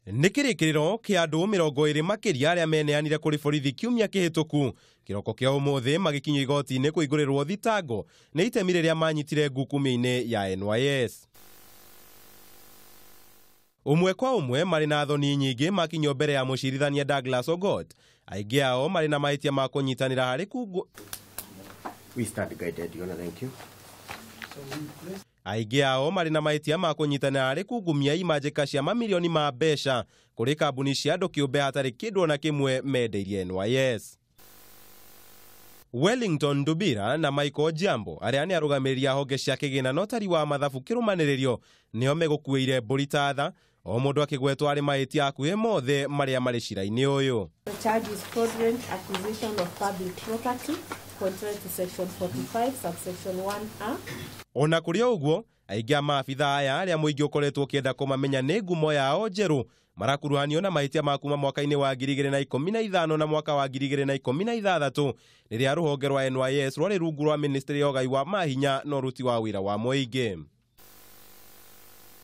Nĩ kĩrĩkĩrĩro kĩa andũ 20 makĩria arĩa meneanire kũrĩ borithi kiumia kĩhĩtũku. Kĩroko kĩa ũmũthĩ magĩkinyio igoti-inĩ kũhingũrĩrwo thitango nĩ itemi rĩrĩa manyitire ngukumio-inĩ ya NYS. Ũmwe kwa ũmwe marĩ na thoni nyingĩ makinyio mbere ya mũcirithania Douglas Ogot. Aingĩ ao marĩ na mahĩtia ma kũnyitanĩra harĩ kungu. We stand guided, Your Honor, thank you. Aingĩ ao marĩ na mahĩtia ma kũnyitanĩra harĩ kungumia imanjĩka cia mamirioni ma mbeca kũrĩ kambuni cia andũ kĩũmbe hatarĩ kĩndũ ona kĩmwe mendeirie NYS. Wellington Dubira na Michael Jambo arĩa nĩ arũgamĩrĩri a honge cia kĩgĩna na ũtari wa mathabu kĩrũmanĩrĩrio nĩo megũkuĩire mbũri ta tha, o mũndũ akĩgwetwo arĩ mahĩtia hakuhĩ mothe marĩa marĩ cira-inĩ ũyũ. The charge is fraudulent acquisition of public property contrary to section 45 subsection 1A. Ona kũrĩ ũguo, aingĩ a maabitha aya arĩa mũingĩ ũkoretwo ũkĩenda kũmamenya nĩ ngumo yao njerũ marakuruhanio na mahĩtia ma kuma mwaka-inĩ wa 2015 na mwaka wa 2016 rĩrĩa rũhonge rwa NYS rwarĩ rungu rwa ministry ya ũgai wa mahinya na ũruti wa wĩra wa mũingĩ.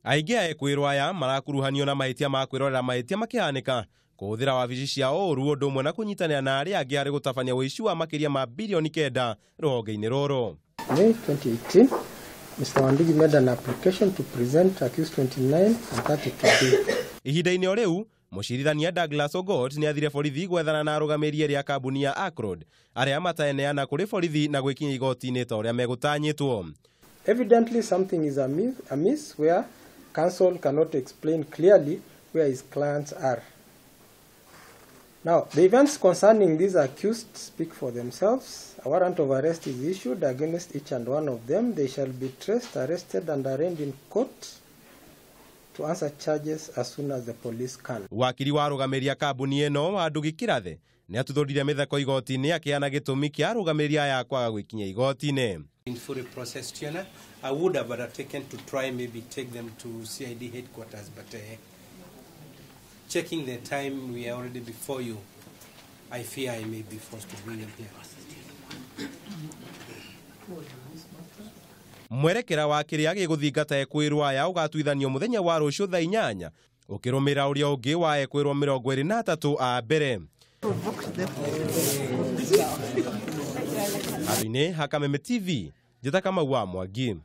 Aingĩ a ekwĩrwo aya marakuruhanio na mahĩtia ma kwĩrorera mahĩtia makĩhanĩka, kũhũthĩra wabici cia ũũru ũndũ ũmwe na kũnyitanĩra na arĩa angĩ harĩ gũtabania ũici wa makĩria ma birioni 9 rũhonge-inĩ rũrũ. May 2018, Mr. Wandigi made an application to present accused 29 and 32B. Ihinda-inĩ o rĩu, mũcirithania Douglas Ogot nĩ athire borithi gwethana na arũgamĩrĩri erĩ a kambuni ya Acrod arĩa mataneana kũrĩ borithi na gwĩkinya igoti-inĩ ta ũrĩa megũtanyĩtwo. Evidently something is amiss where counsel cannot explain clearly where his clients are. Now, the events concerning these accused speak for themselves. A warrant of arrest is issued against each and one of them. They shall be traced, arrested, and arraigned in court to answer charges as soon as the police can. Wakiri wa arũgamĩrĩri a kambuni ĩno wa Ndugi Kĩrathe nĩ atuthũrire mĩtheko igoti-inĩ akĩheana gĩtũmi kĩa arũgamĩrĩri aya kwaga gwĩkinya igoti-inĩ. In full process, Your Honor, I would have undertaken to try maybe take them to CID headquarters, but checking the time we are already before you, I fear I may be forced to bring them here. Mwerekera wa kĩrĩa gĩgũthingata ekwĩrwo aya ũgatuithanio mũthenya wa rũciũ thaa 8 ũkĩrũmĩrĩra ũrĩa ũngĩ wa ekwĩrwo 23 a mbere. Handũ-inĩ ha Kameme TV, njĩta Kamau wa Mwangi.